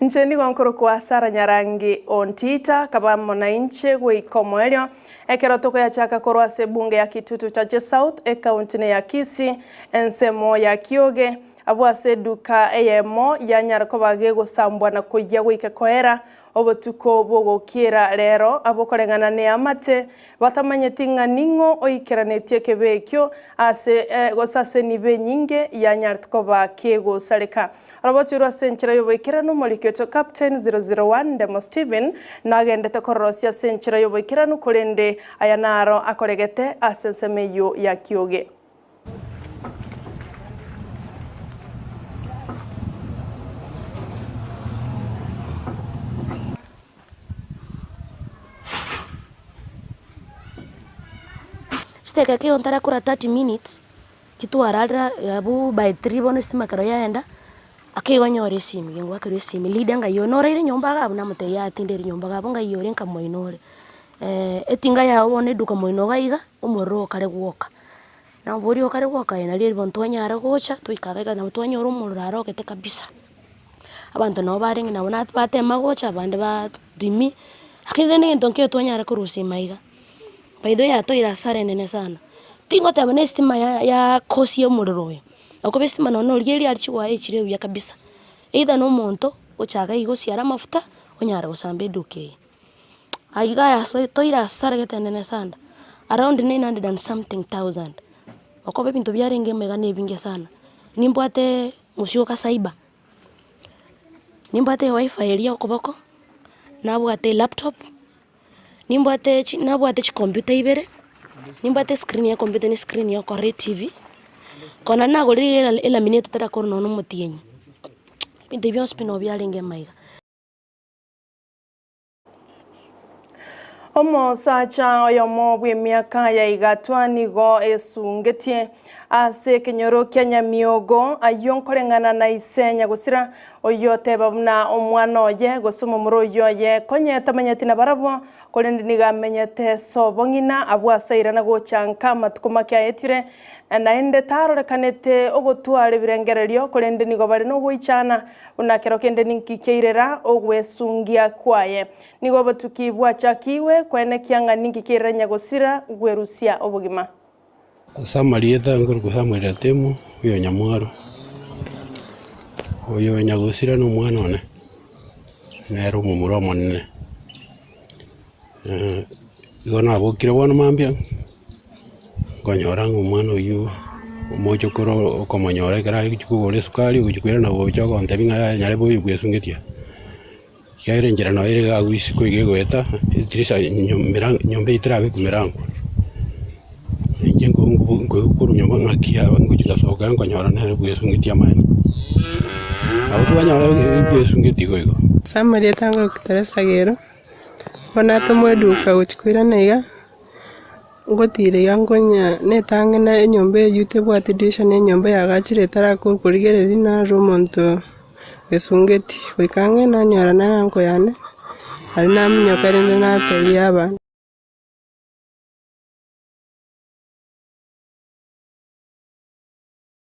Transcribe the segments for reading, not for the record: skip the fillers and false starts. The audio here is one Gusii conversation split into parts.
Inche nigo nkorokwa Sarah Nyarangi Ontita, kaba amo nainche goika omoerio, ekero tokoyachaka korwa ase ebunge ya Kitutu Chache South, ekaunti ne ya Kisii, ensemo ya Kioge, abwo ase eduka eyemo yanyara koba gegosambwa na koyia goika koera obotuko bw'ogokiera rero, abwo koreng'ana neamate Batamanyeti ng'a ning'o oikeranetie ekebe ekio ase gose ase enibo enyinge yanyarete koba kegosareka. Orobochorwa ase enchera y'oboikeranu omoriki oito Captain 001 Ndemo Stephen nagendete kororosia ase enchera y'oboikeranu korende aya naro akoregete ase ensemo eyio ya Kioge. Chidakika ekero ntarakora 30 minutes, kitwararera abwo by 3 bono estima ekero yaenda, akeigo anyore esimi, ngengoakerwa esimi, leader ng'ai ore noraire nyomba iga abwo namotebia yaya tinderi nyomba iga abwo ng'ai ore nkamoina ore. Etinga yago bono eduka moino iga iga, omorero okare gwoka. Naboria okare gwoka aye nario bono twanyara gocha twaika iga iga nabo twanyora omorero arogete kabisa. Abanto nabo barenge nabo batema gocha abande ba rimi, lakini rende egento nkeiyo twanyara korusia ime aiga. By the way yatoeire hasara enene sana, tingoteba na estima ya yakosia omorero oyo, okoba estima nonye noria eria aria chiwaya echire buya kabisa, either na omonto ochaga iga osiare amafuta onyare gosamba eduka eye. Aiga yasotoire hasara gete enene sana, around 900 and something thousand, okoba ebinto biarenge ime iga na ebinge sana, nimbwate mosioka cyber, nimbwate ewifi eria okoboko, nabwate elaptop, nimbwate chi nabwate chicomputer ibere, nimbwate escreen ya ecomputer na escreen ya okorora etv, kona nagorire elaminator tarakora nonye na omotienyi, ebinto ebio bionsi pi nabo biarenge ime iga. Omosacha oyomo bw'emiaka ya igatwa nigo esungetie ase ekenyoro kia Nyamiogo, ayio nkoreng'ana na ise nyagosira, oyio oteba buna omwana oye gose omomura oyio oye konye tamanyeti nabarabwo, korende nigo amenyete sobo ng'ina abwo ase airana gocha nka amatuko make aetire, Naende tarorekanete ogotwara ebirengererio, korende nigo bare nogoichana, buna kero kende ninki kiairera ogwesungia kwaye. Nigo obotuki bwachakigwe koenekia ng'a ninki kiairera nyagosira gwerusia obogima. Ase amarieta nkorokwa Samuel Ratemo, oyo Nyamwaro, oyo nyagosira na omwana one, nere omomura omonene. Igo nabokire bono mambia, nkonyora ng'a omwana oywo omochokoro okomonyora ekero agochia kogora esukari ogochia koirana gocha ogontebia ng'a yaya nyarebe oyo bwesungetie. Ekiagera enchera noyo ere iga agwo isiko iga egoeta, edirisa nyomba eywo terabekwa mirango. Inche nkoigwa korwa nyomba ng'aki aba ngochia gosoka nkonyora nere bwesungetie amaene. Nabo twanyora bwesungetie igo igo. Ase amarieta ngorokia Teresa Gero. Bono atomwa eduka gochia koirana iga, ngotira iga nkonya netang'ana enyomba eywo tebwati dirisha na enyomba yagachire etarakorwa korigereria narora omonto esungeti, goika ang'e nanyora na uncle yane, aria naminyoka rende natebia abana.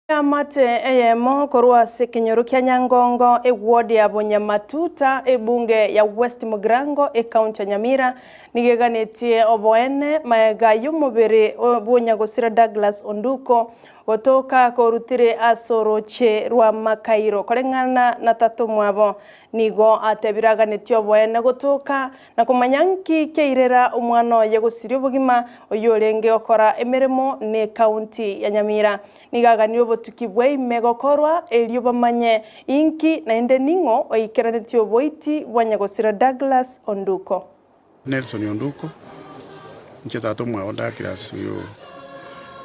Eamate eyemo korwa ase ekenyoro kia Nyangongo, eward ya Bonyamatuta, ebunge ya West Mugirango, ecounty ya Nyamira, nigo eganetie oboene maega y'omobere bw'onyagosira Douglas Onduko gotoka korutire ase oroche rwa Makairo. Koreng'ana na tata omwabo, nigo atebire aganetie oboene gotoka Na komanya nki kiairera omwana oye gosiria obogima, oyio orenge gokora emeremo n'ekaunti ya Nyamira. Nigo aganie obotuki bwaime gokorwa erio bamanye inki naende ning'o oikeranetie oboiti bwa nyagosira Douglas Onduko. Nelson Onduko, Inche tata omwabo Douglas oyo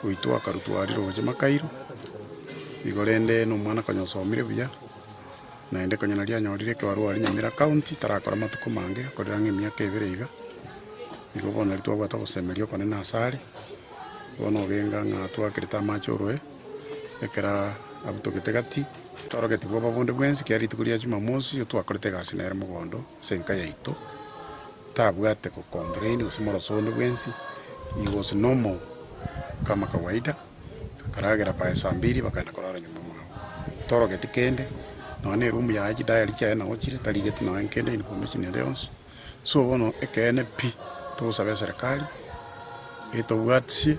oitwa akarutwa aria roche Makairo, igo rende na omwana konya osomire buya. Naende konya naria anyorire ekebarua aria Nyamira County, tarakora amatuko mange, akorire ang'e emiaka ebere iga, igo bono naria twabwate ogosemeria okonene ase are, bono ogenga ng'a twakerete amache oroe, ekero abutogete gati, torogeti bwoba bonde bwensi ekiagera rituko ria jumamosi igo twakorete egasi nere mogondo ase enka yaito, tabwate go complain gose moroso onde bwensi, he was normal kama kawaida. Bakaragera by saa mbiri bakaenda korara nyomba mwabo. Torogeti kende, Nonya na eroom yaye chidayari chiaye nabo chire, tarigeti nonya nkende information ende yonsi. So bono ekeene pi, togosaba eserekari, etobwatisie,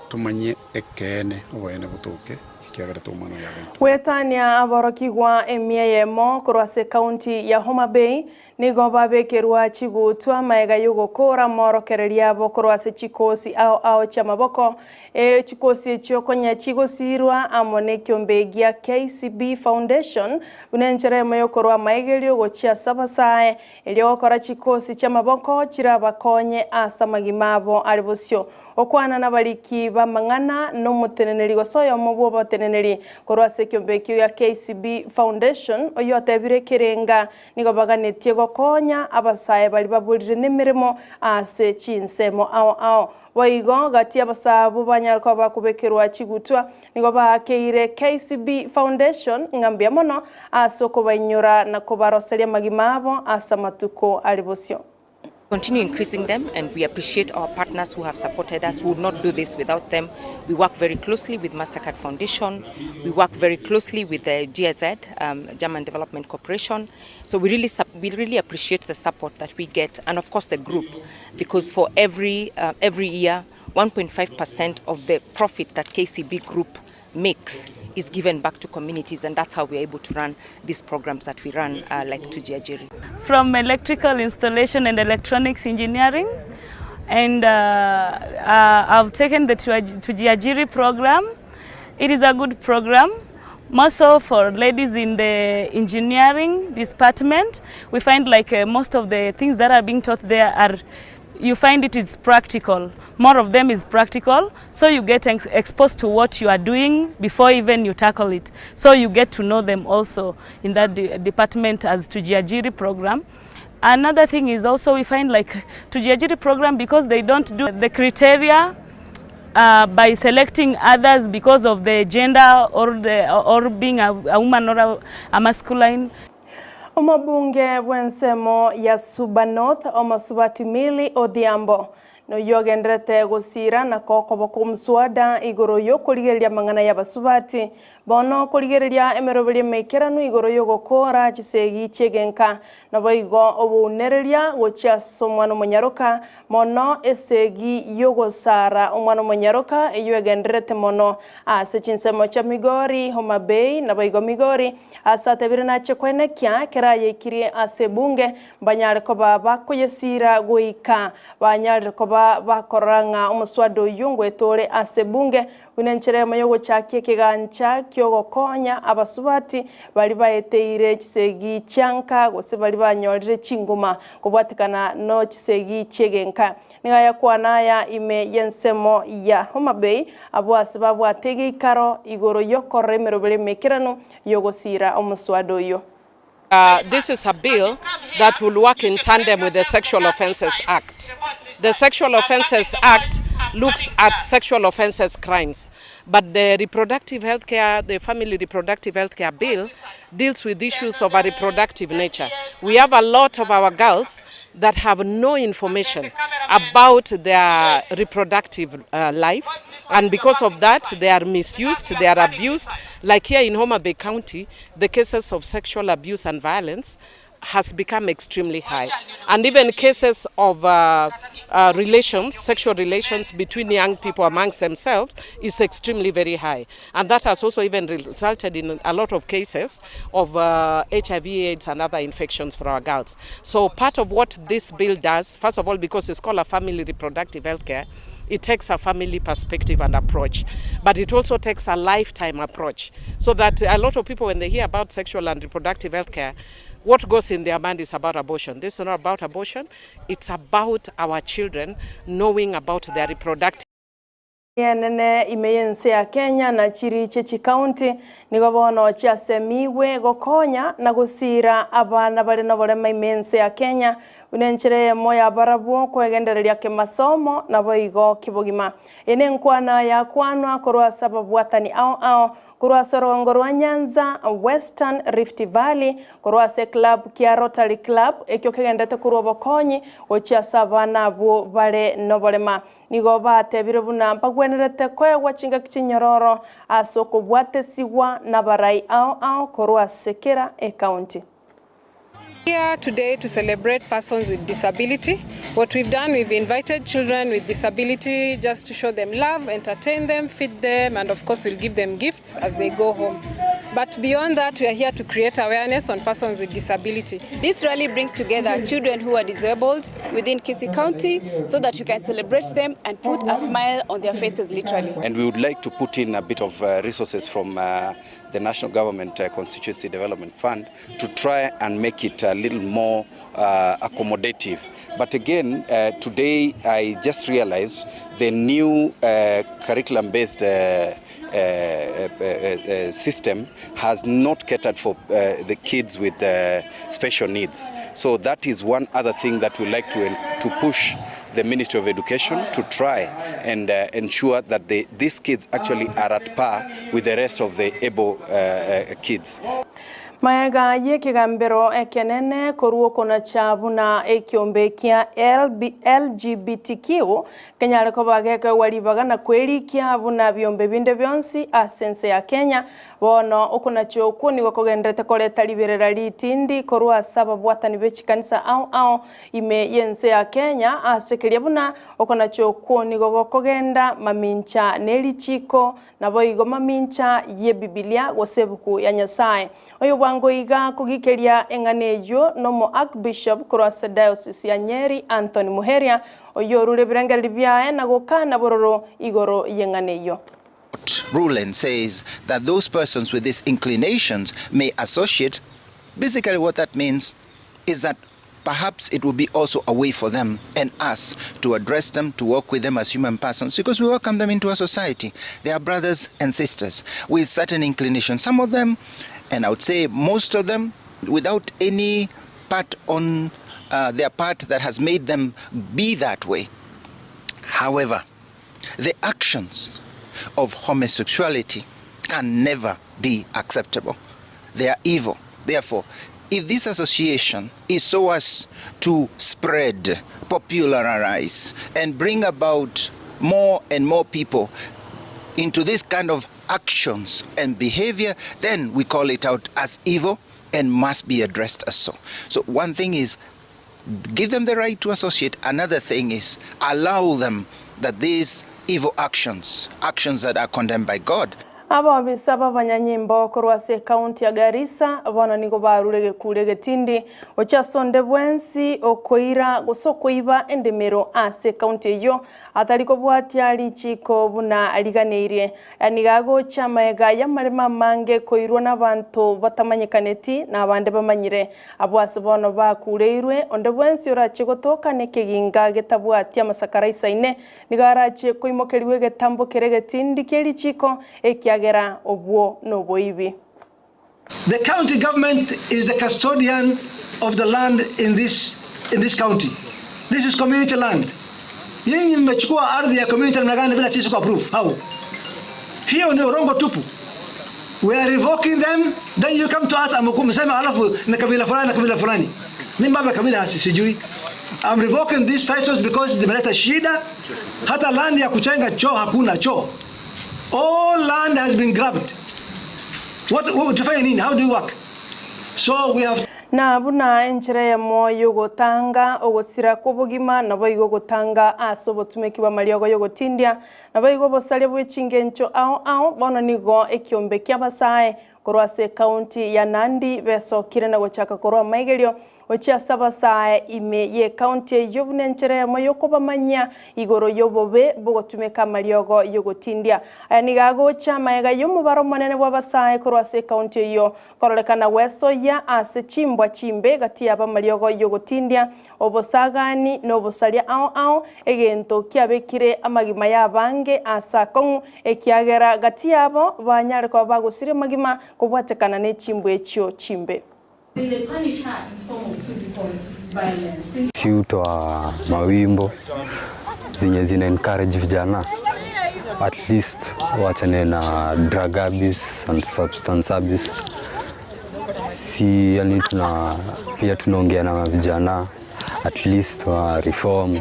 tomanye ekeene oboene botoke, ekiagera tomwana oyo agaitwa. Goetania aborokigwa emia eyemo korwa ase ekaunti ya Homa Bay nigo babekerwa chigutwa amaega y'ogokora amorokererio abo korwa ase chikosi ao ao chi'amaboko, e chikosi echio konya chigosirwa amo nekiombe gia KCB Foundation buna enchera emo yokorwa amaegerio gochia ase abasae erio gokora chikosi chi'amaboko chirabakonye ase amagima abo are bosio. Okwana nabariki b'amang'ana na omoteneneri gose oyomo bw'oboteneneri korwa ase ekiombe ekio gia KCB Foundation oyio otebire ekerenga Nigo baganetie gokonya abasae baria baborire nemeremo ase chinsemo ao ao. Boigo gati y'abasae abwo banyare koba bakobekerwa chigutwa, nigo baakeire KCB Foundation ng'a mbuya mono ase okobainyora na kobaroseria amagima abo ase amatuko are bosio. Continue increasing them and we appreciate our partners who have supported us. We would not do this without them. We work very closely with Mastercard Foundation. We work very closely with the GIZ, um, German Development Corporation. So we really, we really appreciate the support that we get and of course the group because for every, uh, every year, 1.5% of the profit that KCB Group makes is given back to communities and that's how we're able to run these programs that we run uh, like Tujiajiri. From electrical installation and electronics engineering and uh, uh, I've taken the Tujiajiri program. It is a good program more so for ladies in the engineering department. We find like uh, most of the things that are being taught there are you find it is practical. More of them is practical, so you get ex exposed to what you are doing before even you tackle it. So you get to know them also in that de department as Tujiajiri program. Another thing is also we find like Tujiajiri program because they don't do the criteria uh, by selecting others because of the gender or, the, or being a, a woman or a, a masculine. Omobunge bw'ensemo ya Suba North, Omosubati Milly Odhiambo, noyio ogenderete gosira na kokoboka omoswada igoro y'okorigereria amang'ana y'abasubati, bono okorigereria emeroberio emeikeranu igoro y'ogokora chisegi chi'egenka, naboigo obounereria gochia ase omwana omonyaroka, mono esegi y'ogosara omwana omonyaroka eyio egendererete mono ase chinsemo chia Migori, Homa Bay, naboigo Migori, Ase atebire nache koenekia ekero ayeikirie ase ebunge, mbanyare koba bakoyesiira goika banyarire koba bakorora ng'a omoswada oyio ngoeta ore ase ebunge buna enchera eyemo y'ogochakia ekegancha ki'ogokonya abasubati baria baeteire chisegi chianka gose baria banyorire chinguma kobwatekana no chisegi chi'egenka. Nigo ayakwana aya ime y'ensemo ya Homa Bay abwo ase babwate egeikaro igoro y'okorora emeroberi emeikeranu y'ogosiira omoswada oyio. This is a bill that will work in tandem with the Sexual Offences Act. The Sexual Offences Act looks at sexual offences crimes, but the reproductive health care, the family reproductive health care bill deals with issues of a reproductive nature. We have a lot of our girls that have no information about their reproductive uh, life and because of that they are misused, they are abused. Like here in Homa Bay County, the cases of sexual abuse and violence has become extremely high. And even cases of uh, uh, relations, sexual relations between young people amongst themselves is extremely very high. And that has also even resulted in a lot of cases of uh, HIV, AIDS and other infections for our girls. So part of what this bill does, first of all, because it's called a family reproductive health care, it takes a family perspective and approach, but it also takes a lifetime approach. So that a lot of people, when they hear about sexual and reproductive health care, what goes in their mind is about abortion. This is not about abortion. It's about our children knowing about their reproductive Enene ime y'ense ya Kenya na chiriche chikaunti nigo bono chiasemigwe gokonya na gosira abana bare noborema ime y'ense ya Kenya. Buna enchera eyemo yabarabwo kwegendereria kemasomo naboigo kibogima. Eye nenkwana yakwanwa korwa ase ababwatani ao ao korwa ase orogongo rwa Nyanza, Western Rift Valley, korwa ase eclub kia Rotary Club ekio kegendete korwa obokonyi gochia ase abana abwo bare noborema. Nigo batebire buna mbagwenerete koegwa chingaki chinyororo ase okobwatesigwa nabarai ao ao korwa ase kera ecounty. Here today to celebrate persons with disability. What we've done, we've invited children with disability just to show them love, entertain them, feed them, and of course we'll give them gifts as they go home. But beyond that, we are here to create awareness on persons with disability. This rally brings together children who are disabled within Kisii County so that we can celebrate them and put a smile on their faces literally. And we would like to put in a bit of resources from the National Government Constituency Development Fund to try and make it a little more accommodative. But again, today I just realized the new curriculum-based system has not catered for the kids with special needs. So that is one other thing that we like to push the Ministry of Education to try and ensure that these kids actually are at par with the rest of the able kids. Maega y'ekegambero ekenene korwa okonacha buna ekiombe kia LGBTQ kenyare koba gekoegwa ribaga na kwerikia buna biombe binde bionsi ase ense ya Kenya. Bono okonacha okwo nigo kogenderete koreta riberera ritindi korwa ase ababwatani be chikanisa ao ao ime y'ense ya Kenya ase keria buna okonacha okwo nigo gokogenda mamincha nerichiko naboigo mamincha y'Ebibilia gose ebuku ya Nyasaye. Oyo bwango iga kogikeria eng'ana eywo nomo Archbishop korwa ase Diocese ya Nyeri Anthony Muheria oyo orure ebirengererio biaye na gokana bororo igoro y'eng'ana eywo. Ruling says that those persons with these inclinations may associate. Basically what that means is that perhaps it will be also a way for them and us to address them, to work with them as human persons, because we welcome them into our society. They are brothers and sisters with certain inclinations. Some of them, and I would say most of them, without any part on their part that has made them be that way. However, the actions of homosexuality can never be acceptable. They are evil. Therefore, if this association is so as to spread, popularize, and bring about more and more people into this kind of actions and behavior, then we call it out as evil and must be addressed as so. So one thing is give them the right to associate. Another thing is allow them that these evil actions, actions that are condemned by God. Ababisa b'abanyanyimbo korwa ase ekaunti ya Garissa bono nigo barure gekure getindi ochasonde bwensi okoira gose okoiba endemero ase ekaunti eywo atari kobwatia richiko buna riganeirie. Nigo agocha maega y'amaremo amange koirwa n'abanto batamanyekaneti na abande bamanyire. Abwo ase bono bakureirwe onde bwensi orache gotoka nekeginga getabwatia amasakara isaine nigo arache koimokeriwa egetambo kere getindi kia richiko ekiagera obwo noboibi. The county government is the custodian of the land in this county. This is community land. Nyinyi mmechukua ardhi ya community namna gani bila sisi ku approve? How? Hiyo ni urongo tupu. We are revoking them, then you come to us msema alafu na kabila fulani na kabila fulani. Mimi baba kabila sijui. I'm revoking these titles because zimeleta shida. Hata land ya kuchenga choo hakuna choo. All land has been grabbed. What tufanye nini? How do you work? So we have na buna enchera ya moyo gotanga ogosira kw'obogima nabo igo gotanga ase obotumeki bwa mariogo yogotindia nabo igo obosaria bwa echingencho ao ao bono nigo ekiombe kia abasae korwa ase ekaunti ya Nandi besokire na gochaka korwa amaigerio ochia ase abasae ime ye ekaunti eywo buna enchera yamo yokobamanyia igoro y'obobe bogotumeka amariogo yogotindia. Aya nigo agocha amaega y'omobaro omonene bwa abasae korwa ase ekaunti eywo kororekana gwesoyia ase chimbwa chimbe gati yabo amariogo yogotindia obosagani na obosaria ao ao egento kiabekire amagima ya abange ase akong'u ekiagera gati yabo banyare koba bagosiria amagima kobwatekana na echimbwa echio chimbe. They punish her in form of physical Si hutoa mawimbo zenye zina encourage vijana at least wachane na drug abuse and substance abuse. Si yani tuna pia tunaongea na vijana at least wa reform.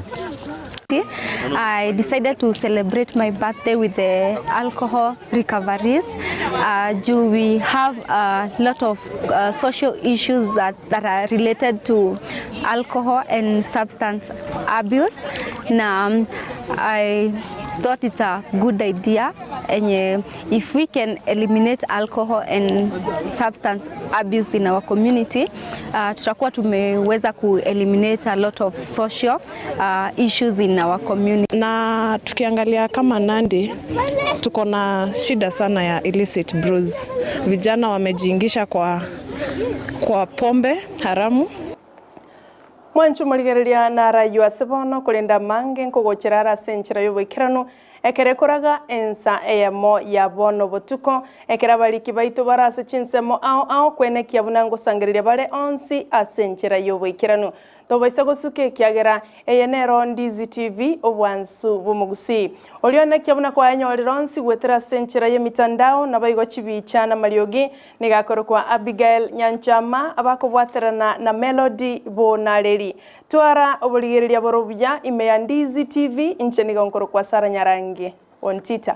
I decided to celebrate my birthday with the alcohol recoveries. Do we have a lot of social issues that are related to alcohol and substance abuse. Na I thought it's a good idea and if we can eliminate alcohol and substance abuse in our community, tutakuwa tumeweza ku eliminate a lot of social issues in our community. Na tukiangalia kama Nandi tuko na shida sana ya illicit brews. Vijana wamejiingisha kwa pombe haramu. Mwanchu morigereria na rayu ase bono kurinda mange nkogochera ara ase enchera ya oboikeranu ekere koraga ensa eyemo ya bono botuko ekere abariki baito bare ase chinsemo ao ao kwenekia buna ngosangereria bare onsi ase enchera ya oboikeranu tobaisa gosuka ekiagera eye nero Ndizi TV obwansu bw'omogusi orionekia buna kwaenyorera onsi gwetera ase enchera ya emitandao nabaigo chibicha na mariogi nigakorwa kwa Abigail Nyanchama abakobwaterana na Melody Bonareri twara oborigereria boro buya ime ya Ndizi TV inche nigo nkorokwa Sara Nyarangi ontita.